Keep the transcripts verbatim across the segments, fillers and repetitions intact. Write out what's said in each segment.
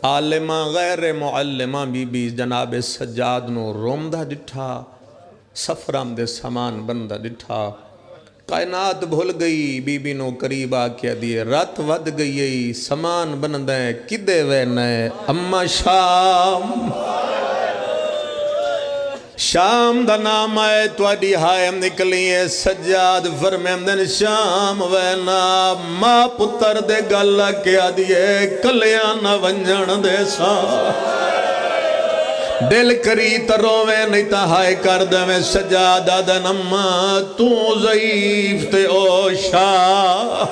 عالماں، غیر معلماں بی بی جناب سجاد نو رومدا ڈٹھا، سفراں دے سامان بندا ڈٹھا۔ کائنات بھل گئی، بی بی نو قریب آ کے آدھی ہے، رات ودھ گئی ہے، سامان بندا ہے، کدے وینا ہے؟ اماں شام۔ شام دا نام آئے، تہاڈی ہائے نکلی ہے۔ سجاد فرمیندن، شام وینا؟ ماں پتر دے گل آ کے آدھی ہے، کلیاں نہ ونجن دے ساں۔ دل کری تاں روویں، نہیں تاں ہائے کر دیویں۔ سجاد آدھن، اماں توں ضعیف تے او شاہ۔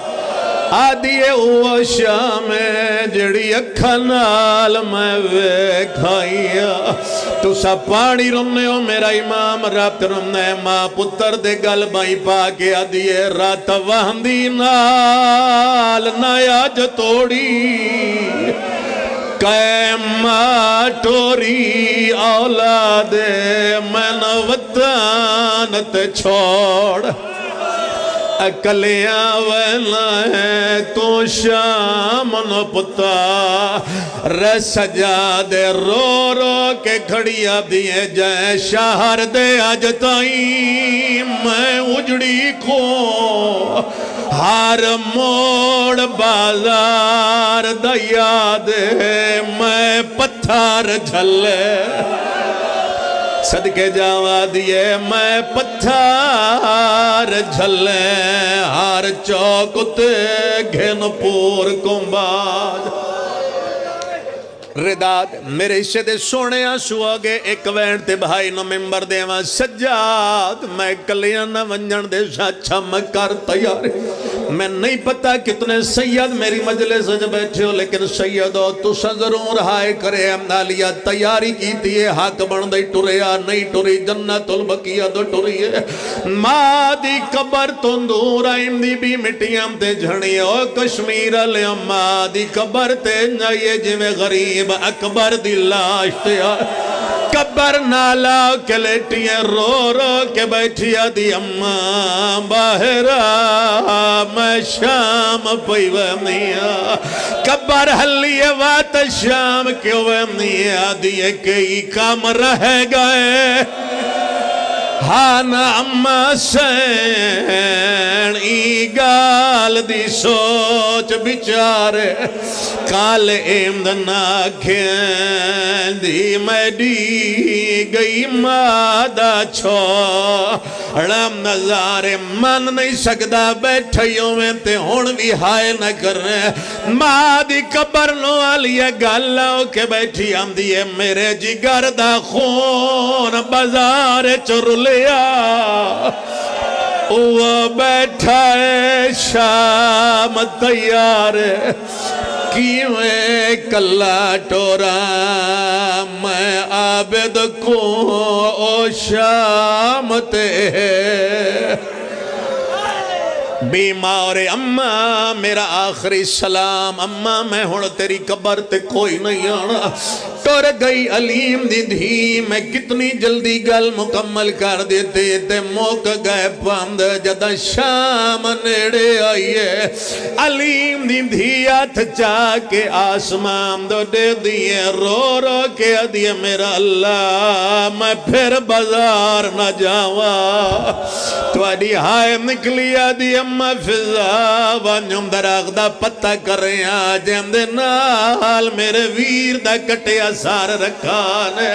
آدھی ہے، او شام ہے جیڑی اکھاں نال میں ویکھائی آ۔ تساں پانی رنے ہو، میرا امام رات رنا ہے۔ ماں پتر دے گل بائی پا کے آدھی ہے، رات وہندی نال نہ اج توڑی قائم ماں ٹوری اولاد، مین وطن تے چھوڑ اکلیاں وینا ہے توں شام نو پتر۔ سجاد رو رو کے کھڑی آدھی ہے، جے شہر دے اج تائیں میں اجڑی کو ہر موڑ بازار دا یاد ہے، میں پتھر جھلے۔ صدقے جاواں آدھی ہے، میں پتھر جھلے، ہر چوک تے گھن پور کمباج۔ رداد، میرے حصے دے سوہنے آنسو آ گئے۔ اک وین تے بھائی نو ممبر دیواں۔ سجاد، میں کلیاں نہ ونجن دے سا، اچھا میں کر تیاری۔ میں نہیں پتا کتنے سید میری مجلس وچ بیٹھے ہو، لیکن سید ہو، تساں ضرور ہائے کرے۔ عالیہ تیاری کیتی ہے، حق بندا ہی ٹریا نہیں ٹری، جنت البقیع تو ٹری ہے۔ ماں دی قبر تو دور آئندی بھی مٹیاں تے جھنی۔ او کشمیر والے، ماں دی قبر تے جائیے جویں غریب اکبر دی لاش تے آ۔ قبر نال آ کے لیٹی ہے، رو رو کے بیٹھی آدھی، اماں باہر آ، میں شام پئی وینی آ۔ قبر ہلی ہے، وات شام کیوں وینی آ؟ آدھی ہے، کئی کم رہ گئے۔ ہاں نا اماں سین، ای گال دی سوچ بچار۔ کل ایمد نہ کھیندی میڈی گئی ماں دا چھوڑا۔ نظارے من نہیں سکدا، بیٹھے ہوویں تے ہن وی ہائے نہ کریں۔ ماں دی قبر نو آلی اے گل آؤ کے بیٹھی آندی اے، میرے جگر دا خون بازار چ رلیا۔ او بیٹھا اے شام تیار، کیویں کلا ٹوراں میں عابد کوں او شام تے۔ بی ماں اور اماں، میرا آخری سلام۔ اماں، میں ہن تیری قبر تے کوئی نہیں آنا۔ ٹر گئی علیم دی دھی، میں کتنی جلدی گل مکمل کر دیتی تے مک گئے پند۔ جداں شام نیڑے آئی ہے، علیم دی دھی ہتھ چا کے آسمان دو ڈیدی ہے، رو رو کے آدھی ہے، میرا اللہ، میں پھر بازار نہ جاواں۔ تہاڈی ہائے نکلی آدھی، اماں فضا ونج درخت دا پتہ کریاں، جیندے نال میرے ویر دا کٹیا سر رکھا نے۔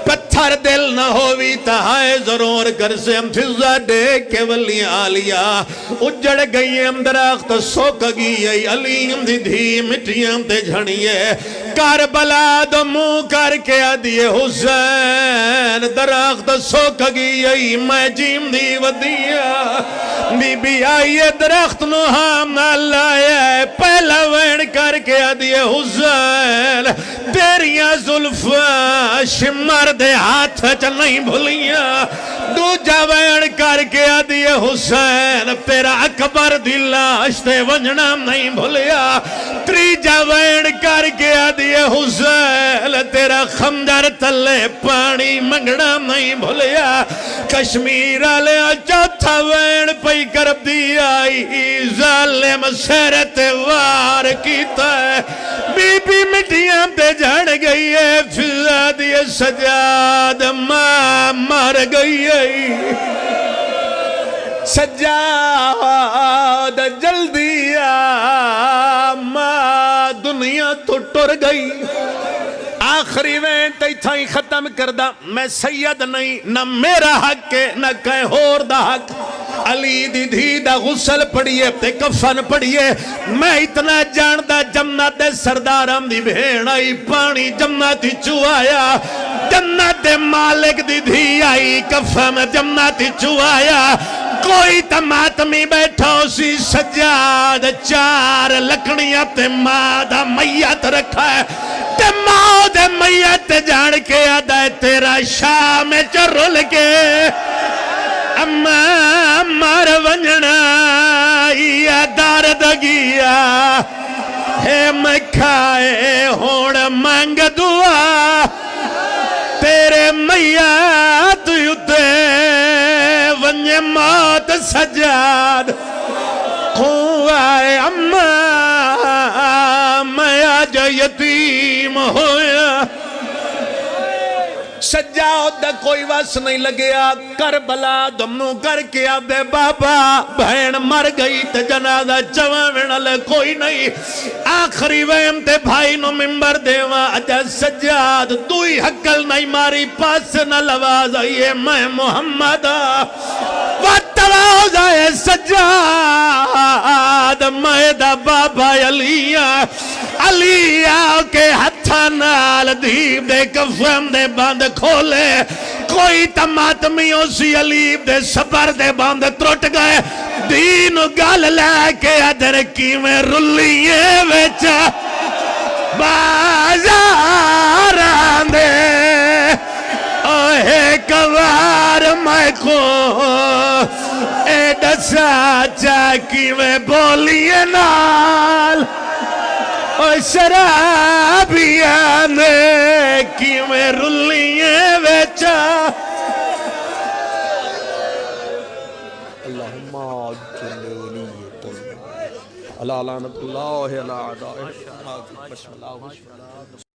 پتھر دل نہ ہووی تاں ہائے ضرور کرسے۔ فضا ڈیکھ کے ولی آلیا اجڑ گئی اے، درخت سک گئی اے، علیم دی دھی مٹیاں تے جھنی اے۔ کربلا دو منہ کر کے آدھی اے، حسین، درخت سک گئی اے، میں جیندی ودی آں۔ بی بی آئی اے، درخت نو ہام نال لایا اے، پہلا وین کر کے آدھی اے، حسین، تیریاں زلفاں شمر دے ہاتھ چ نہیں بھلیاں۔ دوجا وین کر کے آدھی اے، حسین، تیرا اکبر دی لاش تے ونجنا نہیں بھلیا۔ تریجا وین کر کے آدھی اے، حسین، تیرا خنجر تلے پانی منگنا نہیں بھلیا۔ کشمیر آلے چوتھا وین پئی کربدی آئی، ظالم سر تے وار کیتا ہے۔ بی بی مٹیاں تے جھڑ گئی ہے، فضہ دی سجاد ماں مر گئی ہے۔ سجاد جلدی آ، ماں دنیا تو ٹر گئی۔ آخری وین تے اتھاں ہی ختم کردا۔ میں سید نہیں، نہ میرا حق ہے، نہ کہیں ہور دا حق۔ علی دی دھی دا غسل پڑھیے تے کفن پڑھیے۔ میں اتنا جاندا، جنت دے سرداراں دی بھین آئی، پانی جنت اچوں آیا۔ جنت دے مالک دی دھی آئی، کفن جنت اچوں آیا۔ کوئی تاں ماتمی بیٹھا ہوسی، سجاد چار لکڑیاں تے ماں دا میت رکھا ہے۔ تے ماں دے میت تے جان کے آدا ہے، تیرا شام وچ رل کے اماں مر ونجنا یا درد گیا ہے۔ میں کھائے ہن منگ دعا، تیرے میت اتے ونجے موت سجاد۔ کوں آئے اماں، میں اج یتیم ہویا۔ سجاد دا کوئی وس نہیں لگیا۔ کربلا دموں کر کے آدے، بابا، بہن مر گئی تے جنازہ چواوݨ آلے کوئی نہیں۔ آخری وین تے بھائی نو ممبر دیواں، اجا سجاد، دوئی ہکل نہیں ماری، پاس نہ لواز آئیے، میں محمد ہاں۔ و تواضع ہے سجاد، میں دا بابا علی ہاں۔ علی آ کے ہتھاں نال دھی دے کفن دے بند کھولے۔ کوئی تاں ماتمی ہوسی، علی دے صبر دے بند ترٹ گئے۔ دھی نو گل لے کے ادھر کیویں رلیے وچ بازاراں دے۔ او ہک وار میں کو اے ڈسا چا کیویں بولیے نال، او شرابیاں نے کیویں رلیے وچ۔ اللہم صل علی اللہ، لعنت اللہ علی اعدائے۔